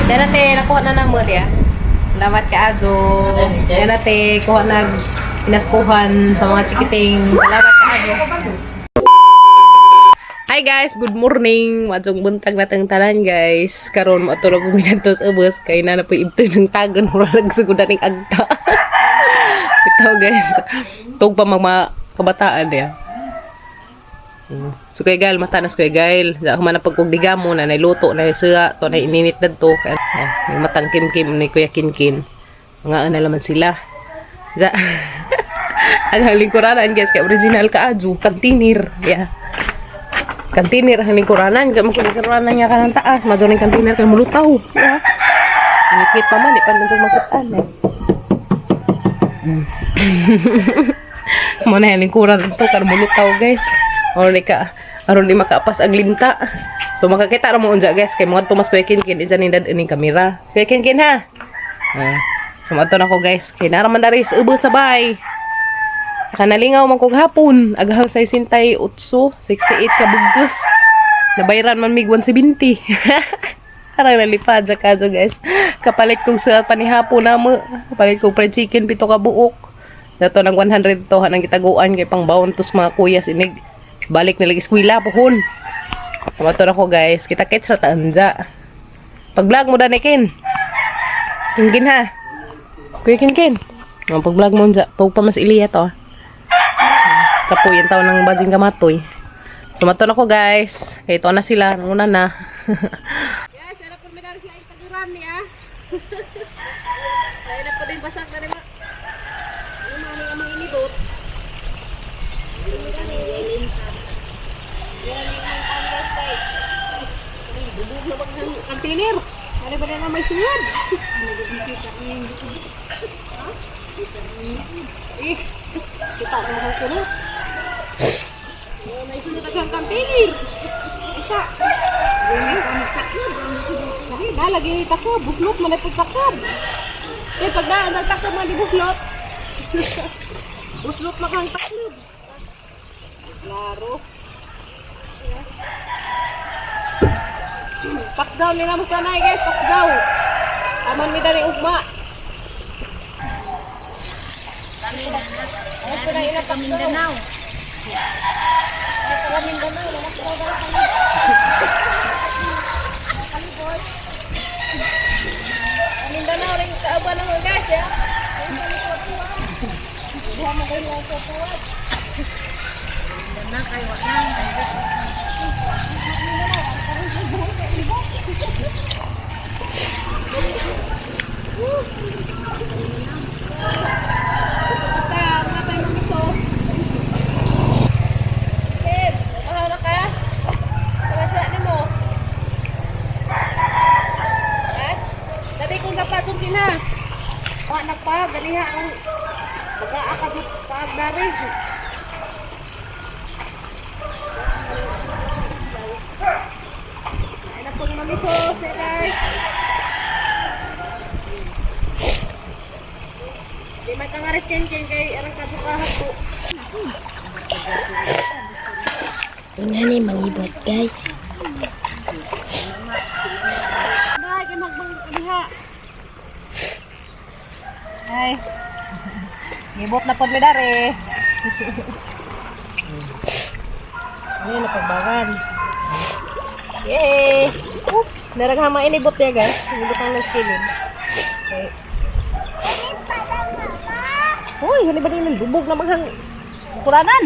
Yan ate, nakuha na namo diya. Salamat ka Azo. Yan ate, kuha nag inaskuhan sa mga chikiting. Salamat ka Azo. Hi guys, good morning. Madsong buntag natang tanan guys. Karon matulog ko minantos ubos kay na na po ibto ng tagon mura nagsugudan ning agta. Ito guys, tug pa mga kabataan diya. So kay Gail, mata na sa Kuya Gail. Sa ako man pagkugdiga mo na nailuto na siya, to na ininit na to. Kaya, may matang kim-kim ni Kuya Kinkin. Mga ano laman sila. Sa ang lingkuranan guys, kay original ka adyo, container. Yeah. Container ang lingkuranan, kay mo lingkuranan nga kanang taas, madyo ning container kay mulutaw. Yeah. Ngit pa man, di pa nandun makitaan eh. Mo na yung lingkuran to karon mulutaw guys. Or di ka aron di makaapas ang linta. So makakita ra mo unja guys kay mo adto mas Kuya Kinkin isa ning dad ining kamera. Kuya Kinkin ha. Ah. So moadto na ko guys kay nara man dari sa ubos sa bay. Kanalingaw man kog hapon, aghal sa 68, 68 ka bugos. Nabayran man mig 170. Arang nalipad sa kaso guys. Kapalit kong sa panihapon na mo. Kapalit kong fried chicken, pito ka buok. Dato ng 100 to, hanang gitaguan kay pang bawon tos mga kuya sinig. Balik na lagi eskwela pohon. Tamato na ko guys. Kita kits sa taanza. Pag-vlog mo dani kin. Kinkin ha. Kuya Kinkin. Ang pag-vlog mo unja. Tug pa mas iliya to. Kapoy ang taon ng bazing kamatoy. Sumato na ko guys. Kay ito na sila. Nanguna na. Guys, ano po may sila Instagram niya. Ay na po din basag na rin ma. Ano mga aming amang inibot. Container. Ano ba na may sunod? Eh, kita na ang sunod. May sunod ang container. Isa. Lagi na, lagi ni takob. Buslot, man na takob. Eh, pag na, nagtakob man di buslot. Buslot na kang takob. Klaro. Pakdaw nila mo sanay guys, pakdaw. Aman mi dali ugma. Ano po na ila Mindanao. Ay, taga Mindanao, namakdaw dali kami. Kalibot. Mindanao rin kaaban ng guys, ya. Duha mo kayo lang sa tuwad. Na kay wa na. Basta, mga tayo mamito. Sir, mahaw na ka? Tara ni mo. Ha? Dali kong sapatong kina. Wa na pa, ganiha ang baga ka pag dari. Ay na pong mamiso, sir guys. Di man ka nga rin ken kay arang kabukahat po. Una ni mangibot guys. Ay, kay magbang diha. Ay. Gibot na pod mi dare. Ano na pagbagan? Yay! Oops, naraghama inibot niya guys. Inibot ang skilin. Okay. Uy, hali ba din lubog na manghang kuranan?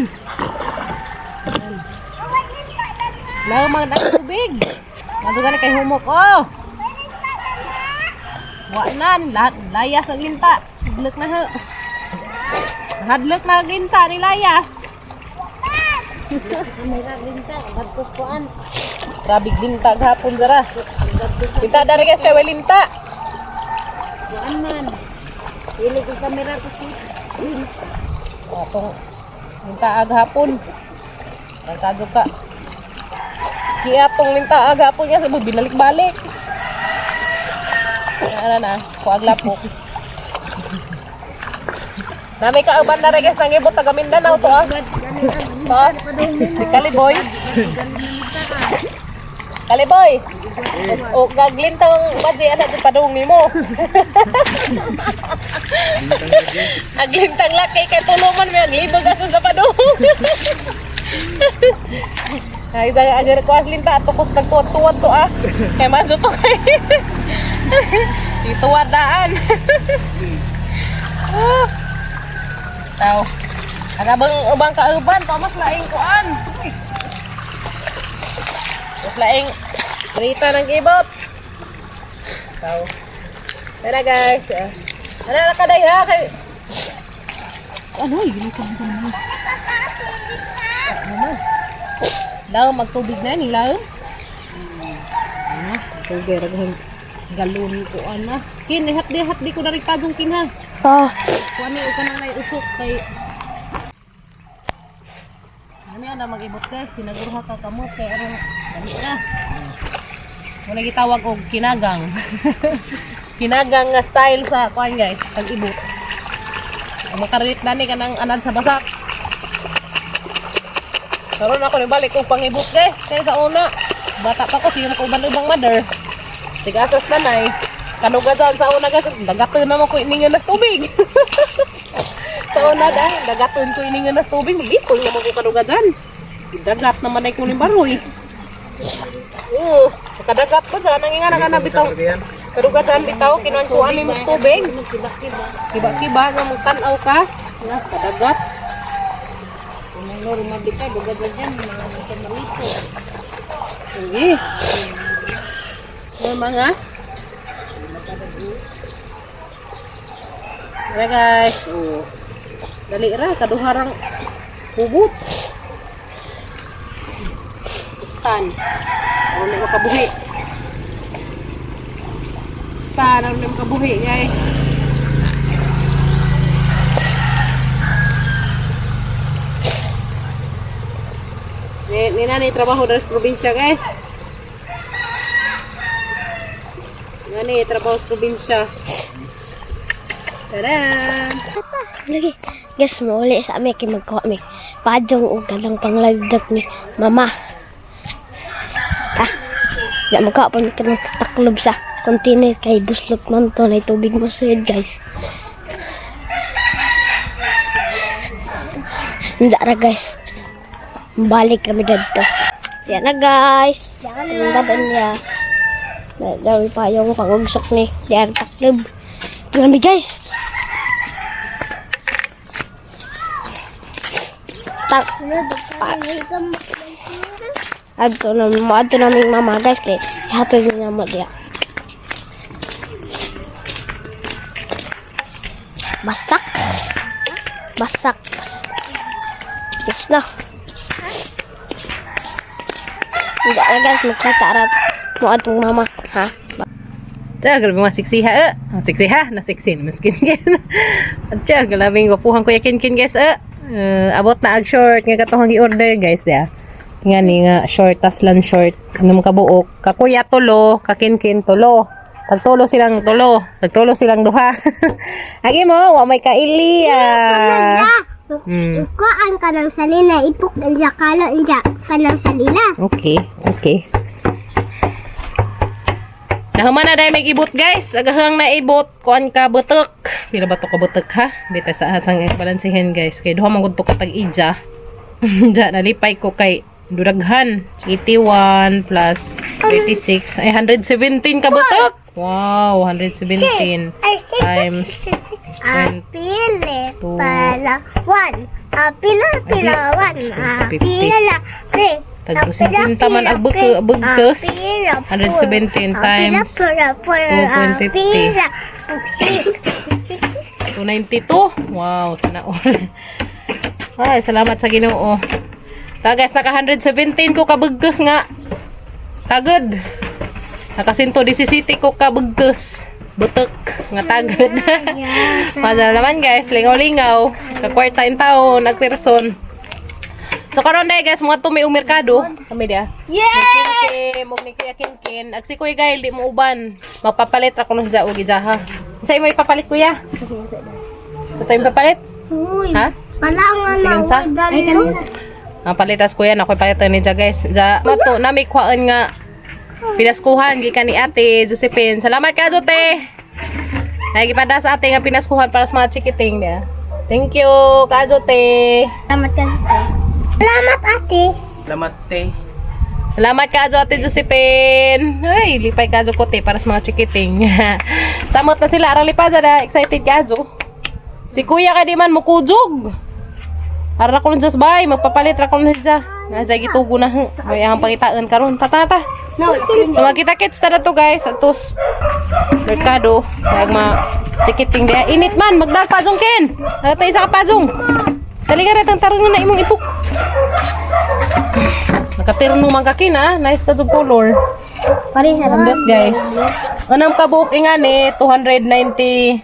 Law mga dang tubig. Nandun kay humok. Oh! Wa na, lahat layas ang linta. Hadlok na ha. Hadlok na ang linta ni layas. Grabe linta gahapon zara. Linta dari guys kay linta. Kuan man. Dili ko kamera ko. Atong linta agahapon. Tagkado ka. Kiya tong linta agahapon niya sa binalik-balik. Ano na, kuag lapok. Nami kauban na rin guys, nangibot taga Mindanao to ah. To ah. Si Kaliboy. Kaliboy. O gaglintang baje ana di padung nimo. Aglintang laki kay tulo man may aglibog aso sa padung. Ay, dahil agar ko aslinta ato ko nagtuwad-tuwad to ah. Kay maso to kay. Ituwad daan. Ah. Tao. Agabang ubang kauban pa mas laing kuan. Mas laing Rita ng ibot. Tao. Tara guys. Ano na kaday ha kay ano, yun ko ano. Law magtubig na ni law. Ano, tubig ra galon ko ana. Kin hapdi hapdi ko na rin padung kin ha. Oh, Kuan ni ka nang may usok kay Ano yan na mag-ibot guys, sinagurha ka kamot kay aron dali na. Muna gitawag og kinagang. Kinagang nga style sa kuan guys, pag-ibot. Ang Makarit na ni kanang anad sa basak. Karon ako nibalik og pangibot guys, kay sa una bata pa ko siya ko uban-ubang mother. Tigasas na nay. Kanugadan sa una guys, dagaton naman ko iningan ng tubig. Sa una da, dagaton ko iningan ng tubig, malipol naman ko kanugadan. Dagat naman ay kuning baroy. Oo, kadagat ko dyan, ang nga na bitaw. Kanugadan bitaw, kinuan ko ani mas tubig. Kiba-kiba nga mong tanaw ka. Nga, kadagat. Ano rumabi ka, dugad-dugan, mga malito. Sige. Ano mga? Tara guys. Oh. Dali ra kaduharang hugot. Tan. Aron na makabuhi. Tan, aron na makabuhi guys. Ni nani trabaho dari sa probinsya guys. Nani trabaho sa probinsya. Tara! lagi. Guys, mauli sa amin kay magkuha mi. Padyong og kanang panglagdag ni mama. Ah, di magkuha pa ni kanang taklob sa container kay buslot man to na tubig mo sud guys. Ndara guys. Balik kami dadto. Yan na guys. Ang dadan niya. Dawi pa yung pangugsok ni Diyan taklob. Kami guys. Tak pa. Adto na mo adto na ming mama guys kay ihatod niya mo diya. Basak. Basak. Yes na. Hindi na guys, magkita ra mo atong mama, ha? Ta, grabe mga siksi ha. Eh. Ang siksi ha, na siksi na miskin kin. At siya, grabe yung gwapuhan ko yakin kin guys. Eh. Abot na ag short nga katong gi-order guys dia. Nga ni nga short taslan short ano mo kabuok. Kakuya tulo, kakinkin tulo. Tagtulo silang tulo, tagtulo silang duha. Agi mo, wa may kaili ah. Kuan ka ng salina, ipok inja kalo inja ka ng salinas. Okay. Nahuman na dahil may ibot guys. Agahang na ibot. Kuan ka butok. Pila ba to ka butok ha? Bita sa asang balansihin guys. Kay duha man gud to ka tag-ija. Diya nalipay ko kay duraghan. 81 plus 36 ay 117 ka butok. Wow, 117. Ay, six, Times six, six, six. Apile two. pala one. Apila pila one. 50. Apila la three. Tag 250 man ang bugkos. 117 times 2.50. 2.50. Six, six, six. 292. Wow, sana all. Ay, salamat sa Ginoo. Ta guys, naka 117 ko kabugkos nga. Tagod. Naka 117 ko kabugkos. Butok nga tagod. Madala naman guys, lingaw-lingaw. Kakwarta in taon, nagperson. So karon dai guys, mga to may umerkado. Kami dia. Yeah! Kinkin, mog ni Kuya Kinkin. Ag si Kuya Gail, di mo uban. Mapapalit ra kuno sa og ijaha. Sa imo ipapalit kuya? Ito yung papalit? Uy, Ha? kailangan na Sige, sa? uy, dalo. Ang palitas kuya, nakoy palit ni ja guys. Ja, mato na may kuhaan nga Pinaskuhan gikan ni Ate Josephine. Salamat ka, Jote. Nagipada sa ate nga pinaskuhan para sa mga chikiting niya. Thank you, ka Jote. Salamat ka. Salamat, ate. Salamat, te. Salamat ka Ate Josephine. Ay, lipay ka ko te para sa mga chikiting. Samot na sila arang lipad na excited ka. Si kuya ka di man mukujog. Ara ko just bay, magpapalit ra ko na siya. Na gitugo na. May ang pangitaan karon. Tata na ta. No, So magkita-kits ta na to, guys, atos merkado kag ma chikiting diya. Init man, magdag pazong ken. Nagata isa ka pazong. Dali ka retang tarong na imong ipok. Nakatirno man ka kin ah. Nice ka jud color. Pareha ra. Ambot, guys. Unang kabuok ingani 292.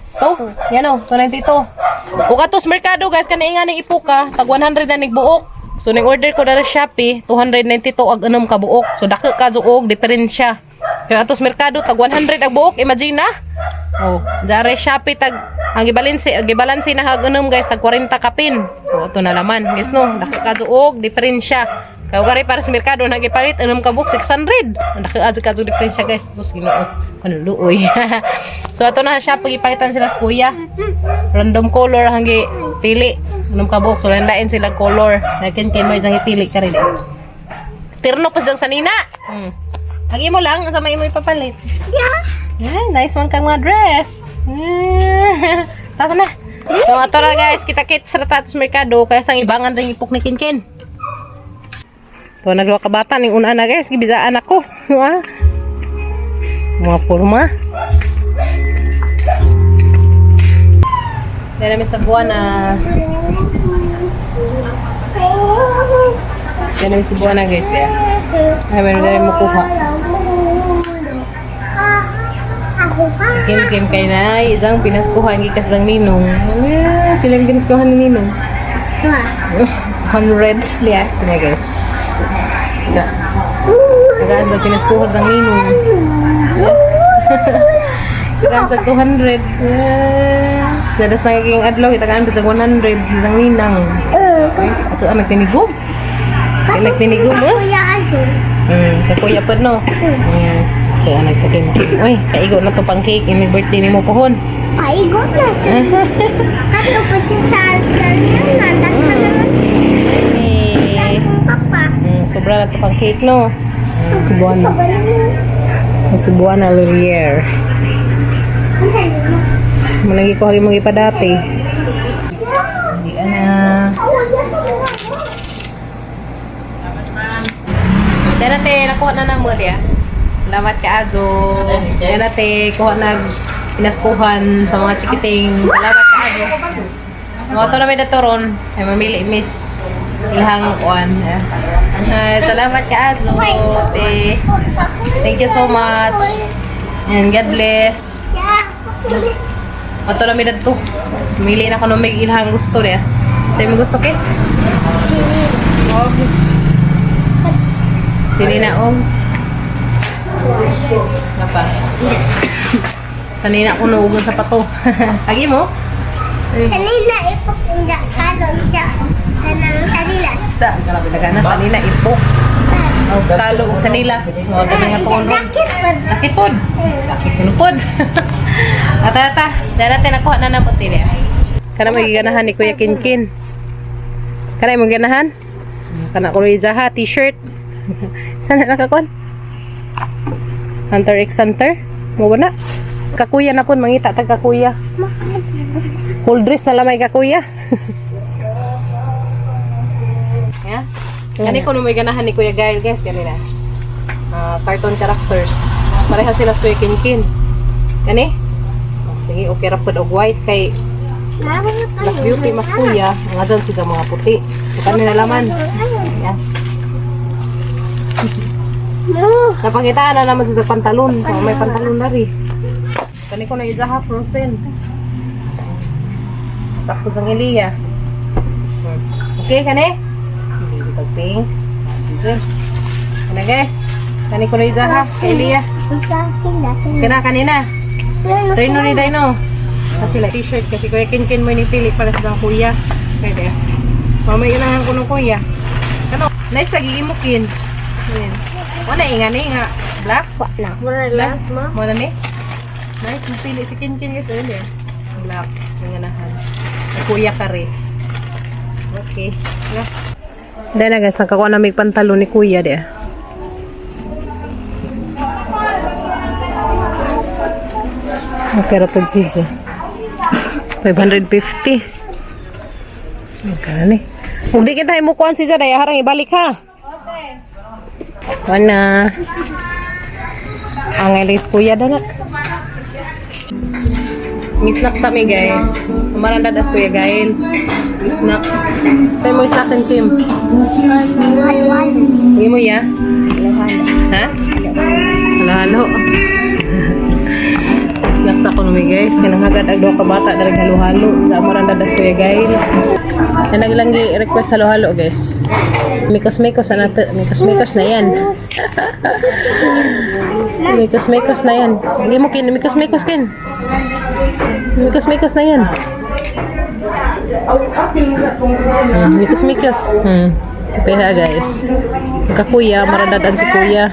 Yan oh, 292. Ug atos merkado, guys, kani ingani ipuka tag 100 na nigbuok. So ning order ko dara Shopee 292 ag unom ka buok. So dako ka og diferensya. Kaya atos merkado tag 100 ag buok, imagine na. Oh, dara Shopee tag ang gibalanse na hag unom, guys, tag 40 kapin. So ato na laman. Guys no, dako ka og diferensya. Kaya gari para sa merkado na gipalit unom ka buok 600. Ang dako adto ka diferensya, guys. Tus Ginoo. Kanuluoy. So ato na siya pagipalitan sila sa kuya. Random color ang pili. Unom ka buok so lain sila color. Lakin kay mo isang ipili ka rin. Tirno pa siyang sanina. Ang imo lang, ang sa may imo ipapalit. Yeah. Yeah, nice one kang mga dress. Tara na. So, ato na guys, kita-kits sa tatos merkado kaya sang ibangan rin ipok ni Kinkin. To nagluwa ka bata ning una na, guys, gibisaan ako. Ah. Mga forma. Dahil namin sa buwan na. Dahil namin sa buwan na, guys. Yeah. Ay, meron na rin makuha. Game game kay na isang pinaskuhan gikas lang ninong. Ah, pila yung pinaskuhan ni ninong? 100 liya. Kanya, guys. Na. Tagaan sa pinaskuhan sang ninong. Tagaan sa 200. Ah, dadas nagiging adlaw, itagaan pa sa 100 sang ninang. Ay, ato ang nagtinigom. Ay, nagtinigom, oh. Kuya Ajo. Kakuya pa no. Kaya nagkakim. Uy, kaigo na to pang cake ini birthday ni mo pohon. Paigo na siya. Kato po siya sa alkalyan. Nandang ka naman. Eh, Kung papa. sobra na to pang cake no. Cebuana. Cebuana Laurier. Managi ko hagi mga ipadati. Hindi ana. Dara te, nakuha na namo diya. Salamat ka Azo. Dara te, kuha nag pinaskuhan sa mga chikiting. Salamat ka Azo. Mga to na may datoron. Ay mamili miss ilhang kuan. Ay, salamat ka Azo. Te. Thank you so much. And God bless. Ato na may dadto. Mili na ko no may ilhang gusto diya. Sa imo gusto ke? Og. Sinina og. Napa. Sanina ko nuugon sa pato. Agi mo? Sanina ipok inja kalon sa kanang sanilas. Ta, grabe daga na sanina ipok. Og talo og sanilas. Mo to nga tuon ron. Jacket pod. Sakit pod. Sakit kuno pod. Ata ata, dara te nakuha na namo tili. Kana may giganahan ni Kuya Kinkin. Kana imong ganahan? Kana ko ijaha t-shirt. Sana nakakon? Hunter x Hunter. Mo ba na? Kakuya na pun mangita tag kakuya. Full dress na lamay kakuya. Yeah. Kani ko no may ganahan ni Kuya Gail, guys, kanina. Ah, cartoon characters. Pareha sila sa Kuya Kinkin. Kani? Oh, sige, okay ra pod og white kay Black Beauty mas kuya. Ang adon sila mga puti. So, kani na laman. Yeah. Napangitaan na naman sa pantalon. Oh, may pantalon na rin. Kani ko na izaha frozen. Sakto sang Eliya. Okay, kani? Busy pag pink. Sige. Kana, guys. Kani ko na izaha kay Eliya. Kana kanina. Turn ni Dino. Kasi like t-shirt kasi Kuya Kinkin mo pili para sa dang kuya. Pwede. Mamay inahan ko ng kuya. Ano? Nice lagi imukin. Ayan. Wala inga ni nga black. Wa na. Black. Mo na ni. Nice, mapili si Kinkin guys earlier. Black, nanganahan. Kuya ka rin. Okay. Yeah. Dahil na guys, nakakuha na may pantalon ni kuya di. Okay, rapid seeds eh. 550. Okay na ni. Huwag di kita imukuan si Jaday, harang ibalik ha. Okay. Wala. Ang ilis kuya dala. Ng snack sa mi guys. Umaranda das kuya Gail. Snack. Tayo mo snack and Kim. Halo-halo. Hindi mo ya? Halo-halo. Ha? Halo-halo. Snack sa kuno mi guys. Kanang hagad ag duha ka bata darag halo-halo. Sa amaranda das kuya Gail. Kanang lang gi request halo-halo guys. Mikos-mikos na nato. Mikos-mikos na yan. Mikos-mikos na yan. Hindi mo kin. Mikos-mikos kin. Mikos-mikos na yan. Mikos-mikos. Peha guys. Kakuya, maradadan si kuya.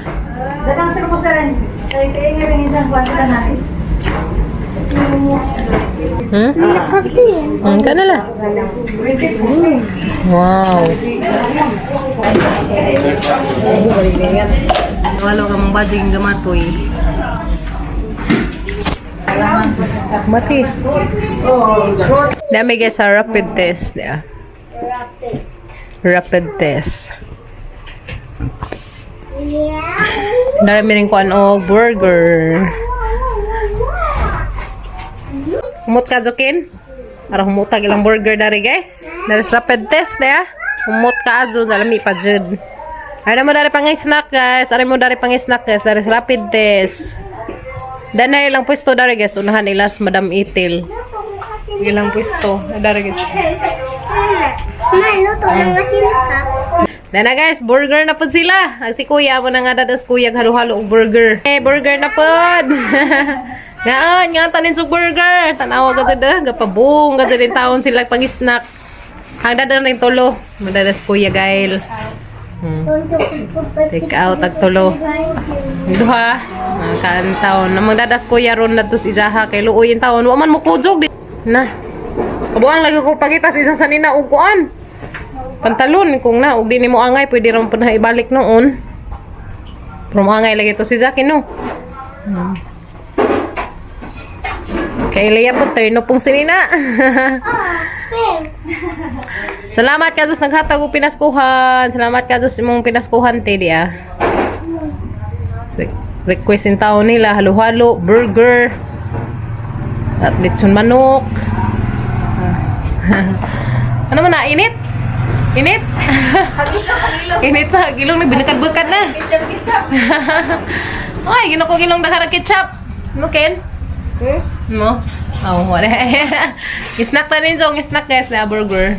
Hmm? Kana lah. Wow. Walo ka mong bajing gamatoy. Mati. Dami guys sa rapid test. Yeah. Rapid test. Yeah. Dami rin kuan og burger. Humot ka, Jokin? Para humutag ilang burger dari guys. Dari sa rapid test, ya. Humot ka, Azo. Dalami pa, Jud. Ay mo dari pang snack, guys. Aray mo dari pang snack, guys. Dari sa rapid test. Danay ilang pwesto dari, guys. Unahan ilas, Madam Itil. Ilang pwesto. Dari, guys. Ma, luto ng asin ka. Nana guys, burger na pud sila. Ang si kuya mo na nga dadas kuya halo-halo og burger. Eh, burger na pud. Ngaan, nga tanin sa burger. Tanawa ka sa gapabong ka sa din taon sila pang snack. Hangda na rin tulo. Madadas kuya gail. Take out ag tulo. Duha. Mga kaan taon. Namang dadas kuya ron na tos izaha kay luoy in taon. Wa man mo kujog di. Na. Kabuang lagi ko pagita sa isang sanina og kuan. Pantalon kung na og di nimo angay pwede ra mo na ibalik noon. Pero mo angay lagi to si Zaki no. Kay Leia po turn pong sinina. Salamat ka Diyos naghatag og pinaskuhan. Salamat ka Diyos imong pinaskuhan te di ah. Request in taon nila halo-halo, burger, at lechon manok. Ano man na init? Init? Init pa, gilong nagbinakad-bakad na. Ketchup, ketchup. Ay, ginoo gilong daghan ketchup. Mo Ken? Hmm? Mo? Oh, wala. Snack ta rin zong snack guys na burger.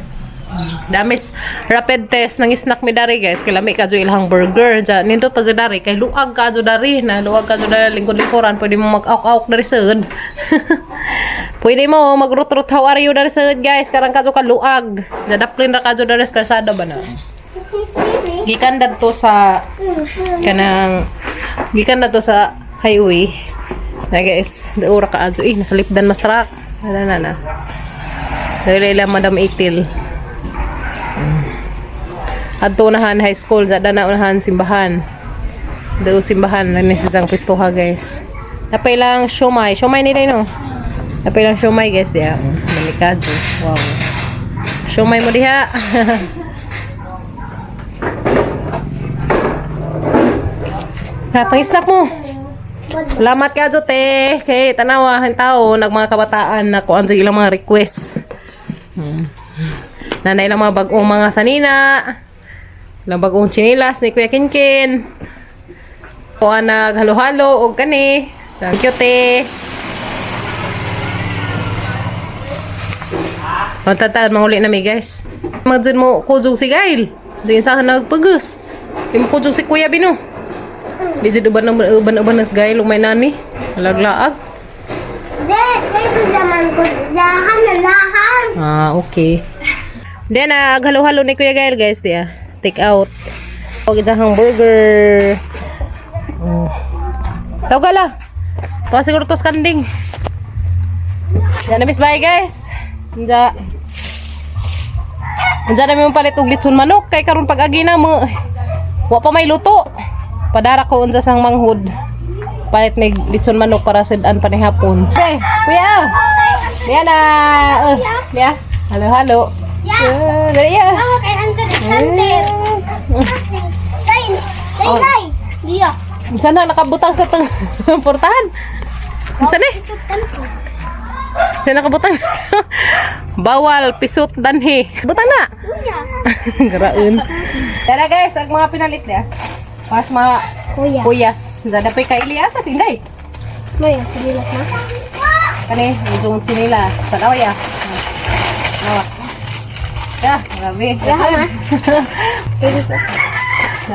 Damis rapid test ng snack mi dari guys. Kay lami ka ilahang burger. Ja nindot pa sa dari kay luag ka dari na luag ka dari lingkod-lingkuran pwede mo mag-auk-auk dari sud. Pwede mo magrut-rut how are you dari sud guys. Karang ka ka luag. Dadaplin ra ka dari sa kalsada ba na. Gikan dadto sa kanang gikan na to sa highway na guys, daura ka azo eh nasa lipdan mas truck wala na na dahil ila Madam Itil. Adto unahan high school dada na unahan simbahan do simbahan na ni sisang pistoha guys. Napay lang siomay siomay nila no, napay lang siomay guys diya malikado. Wow, siomay mo diha. Ha, pang-snack mo. Salamat ka, Jote. Kay tanawa, ang tao, nag mga kabataan na kuan sa ilang mga request. Nanay lang mga bagong mga sanina. Ilang bagong chinilas ni Kuya Kinkin. Kuan nag halo-halo og kani. Thank you, te. Matataad manguli na mi, guys. Magdyan mo kujog si Gail. Sige sa nagpagus. Di mo kujog si Kuya Bino. Di jud uban uban uban nas gay lumay nani. Laglaag. Dito naman ko. Lahan na lahan. Ah, okay. Then ah, halo-halo ni Kuya Gail guys diya. Take out. Og isang burger. Tawag la. Tuwa siguro tos kanding. Yan na, miss, bye guys. Unja. Unja na mi palit og litson manok kay karon pag agi na mo. Wa pa may luto. Padara ko unsa sang manghud. Palit mig litson manok para sedan pa ni hapon. Okay, kuya. Diya na. Diya. Halo, halo. Yeah. Dali ya. Ako kay Hunter x Hunter. Lay, lay, lay. Diya. Unsa na nakabutang sa tang portahan? Unsa ni? Isutan ko. Siya nakabutang. Bawal pisot danhi. Butang na. Kuya. Garaon. Tara guys, ang mga pinalit niya. Pas mga Kuya. kuyas. Dada pa'y kaili asa sinday. Maya, sinilas na. Kani, itong sinilas. Tanaw ya. Nawa. Ya, grabe. Ya,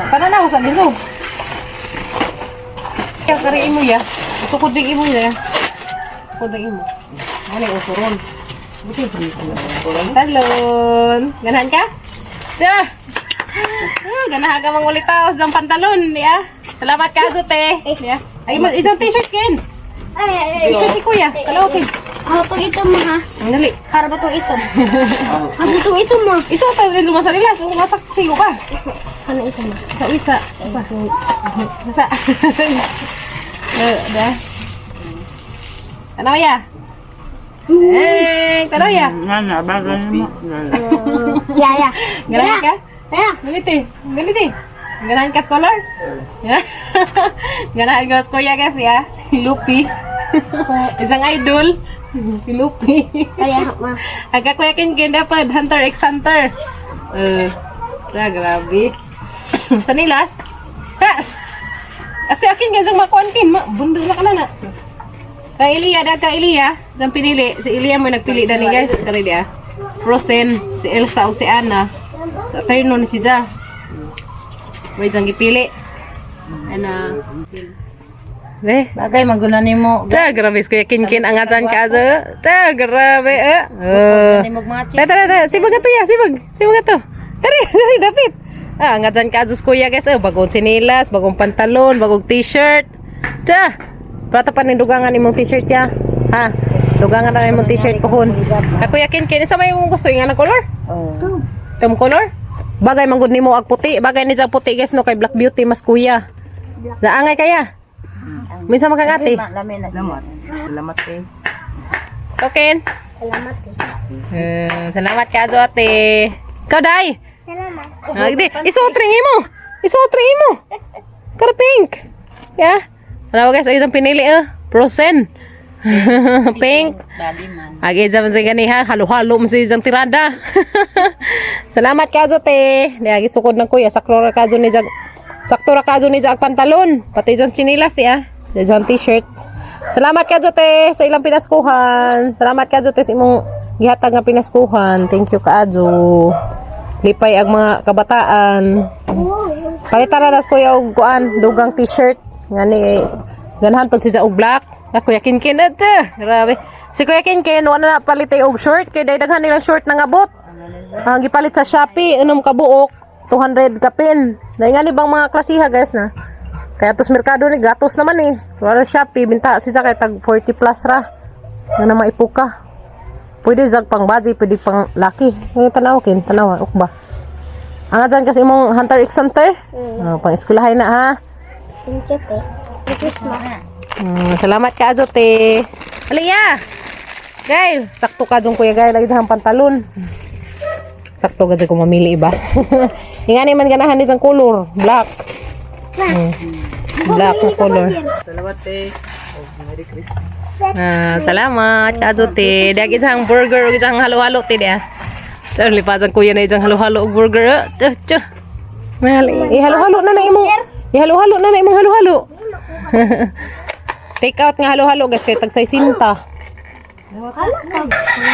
Pananaw sa dito. Ya, kari imo ya. Sukod ring imo ya. Sukod ring imo. Ano yung usuron? Buti. Pantalon. Ganahan ka? Tiya! Ah, ganahan ka mang ulitaw sa pantalon, ya. Salamat ka, Azute. Ya. Ay, itong t-shirt, Ken. Ay, ay, ay. T-shirt ni Kuya. Kalaw, Ken. Ako itong itom ha. Ang dali. Para ba itong itom? Ako itong itom mo. Isa pa rin lumasa nila. So, masak sigo ka. Ano itom mo? Sa isa. Isa. Sa. Eh, dah. Tanaw ya. Eh, tanaw ya. Nana, bagay mo. Ya, ya. Ganahan ka? Ya. Galit eh. Galit eh. Ganahan ka, scholar? Ganahan ka, kuya guys ya. Lupi. Isang idol. Si Lupi. Kaya, ma. Aga kuya Ken dapat Hunter x Hunter. Eh, uh, grabe. Sa nilas? Ha! Kasi akin ganzang makuan kin, ma bundo na ka na na. Kay Elia, da kay Elia, dyan pinili. Si Elia mo nagpili dani guys, kare dia. Frozen, si Elsa o si Anna. Tayo nun si Ja. May dyan gipili. Ana. Eh, Bagay maguna nimo. Ta, grabe kuya Kin ang atan ka zo. Ta, grabe eh. Oh. Nimo mga Tara, tara, tara. Sibag ato ya, sibag. Sibag ato. Tari, tari, dapit. Ah, nga dyan ka Diyos kuya guys. Oh, bagong sinilas, bagong pantalon, bagong t-shirt. Tsa! Prata pa dugangan imong t-shirt ya. Ha? Dugangan na imong t-shirt pohon. Ah, Kuya Ken Ken, isa may imong gusto yung anong color? Oh. Itong color? Bagay manggod nimo ag puti. Bagay ni sa puti guys no kay Black Beauty mas kuya. Naangay kaya. Minsan makakati. Lami na. Salamat. Salamat eh. Token. Salamat eh. Eh, salamat ka ate. Ikaw dai. Salamat. Ah, di, isuot rin imo. Isuot rin imo. Kara pink. Yeah. Alam mo guys, ay isang pinili eh. Frozen. Pink. Bali man. Agi dyan sa gani ha, halo-halo mo sa isang tirada. Salamat ka te. Di agi sukod ng kuya, sakto ra ka ni jag. Sakto ra ka ni jag pantalon. Pati dyan chinilas di ah. Di dyan t-shirt. Salamat ka te sa ilang pinaskuhan. Salamat ka te sa imong gihatag nga pinaskuhan. Thank you kaadyo. Lipay ang mga kabataan. Palitan na nas kuya og kuan, dugang t-shirt. Ngani ganahan pag siya og black. Ah, Kuya Kinkin na to. Grabe. Si Kuya Kinkin wala na palit ay og short kay dahil daghan nilang short na ngabot. Ang gipalit sa Shopee, unom ka buok, 200 kapin. Dahil nga ni bang mga klasiha guys na. Kaya tos merkado ni gatos naman eh. Wala Shopee binta siya kay tag 40 plus ra. Nga na maipuka. Pwede zag pang baji, pwede pang laki. Ngayon tanaw kin, tanaw ukba. Ang dyan kasi imong Hunter x Hunter. Oh, pang eskwelahay na ha. Thank you, te. Merry Christmas. Salamat ka, Ajote. Aliya! Gail, sakto ka dyan, Kuya Gail. Lagi dyan ang pantalon. Sakto ka dyan kung mamili iba. Nga ni man ganahan ni dyan color. Black. Black na color. Salamat eh. Oh, Merry Christmas. Ah, salamat, Ajote. Diag isang burger ug isang halo-halo te dia. Char lipasan kuya na isang halo-halo og burger. Ah, tch, tch. Mahal, ihalo-halo na na imong ihalo-halo na na imong halo-halo. Take out nga halo-halo guys kay tag 60.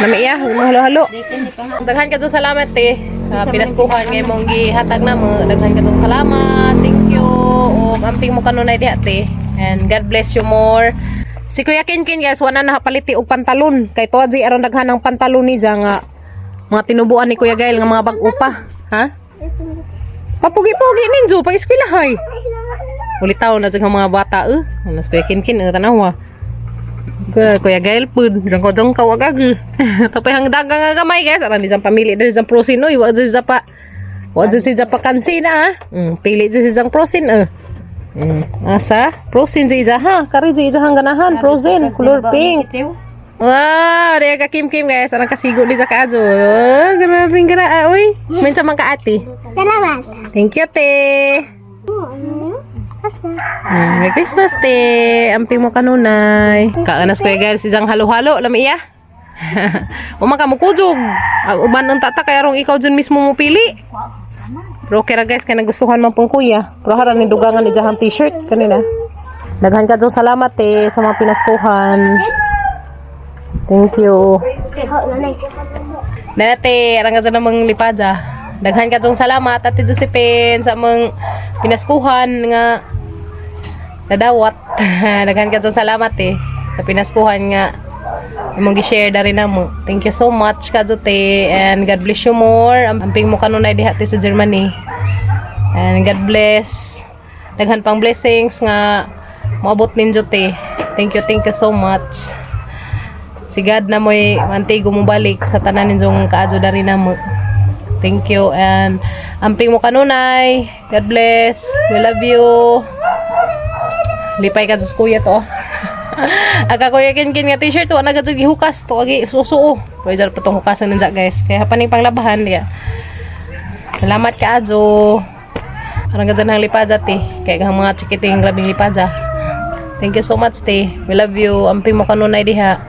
Nami iya, imong halo-halo. Daghan ka salamat te. Sa pinaskuhan nga imong gihatag na mo. Daghan ka salamat. Thank you. Ug amping mo kanunay diha te. And God bless you more. Si Kuya Kinkin guys, wala na paliti og pantalon. Kay tuwa di aron daghan ang pantalon ni ja nga mga tinubuan ni Kuya Gail nga mga bag-o pa. Ha? Papugi-pugi ninjo pag eskwelahay. Ay, salamat. Ulitaw na sa mga bata eh. Anas Kuya Kinkin eh, tanawa. Kuya, Kuya Gael pud, dang ko dong kawag ag. Tapos hang dagang nga gamay guys, aran isang pamilya diri isang prosin oy, wa jud sa pa. Wa jud siya pa kansin ah. Pili jud siya prosin eh. Asa? Prosin sa isa ha. Kari sa isa hang ganahan, prosin, color pink. Wow, diya ka Kim Kim guys. Arang kasigo ni sa kaadyo. Oh, grabe gara oy. Minsan man ka ate. Salamat. Thank you, te. Christmas. Merry Christmas, te. Amping mo kanunay. Kaanas ko guys, isang halo-halo. Lami iya. Uma ka mo kujog. Ah, uban ang tata kaya rong ikaw dyan mismo mo pili. Pero okay ra guys, kaya nagustuhan man pong kuya. Pero haran ni dugangan ni jahang t-shirt kanina. Daghan ka dyan salamat te sa mga pinaskuhan. Thank you. Dati, arang ka dyan namang lipada. Daghan ka dyan salamat, Ate Josephine, sa mga pinaskuhan nga nadawat. Daghan ka dyan salamat eh. Sa pinaskuhan nga imong gi-share dari namo. Thank you so much ka te, and God bless you more. Amping mo kanunay diha te sa Germany. And God bless. Daghan pang blessings nga moabot ninyo te. Thank you so much. Si God na mo'y mantigo mo balik sa tanan ninyong kaadyo dari namo. Thank you and amping mo kanunay. God bless. We love you. Lipay ka sus kuya to. Aga kuya kin kin nga t-shirt wa na gud gihukas to agi susuo. Pwede ra pa tong hukasan ninja guys. Kaya paning panglabahan diya. Salamat ka adyo. Arang gadyan ang lipada te. Kaya kang mga chikiting grabing lipada. Thank you so much te. We love you. Amping mo kanunay diha.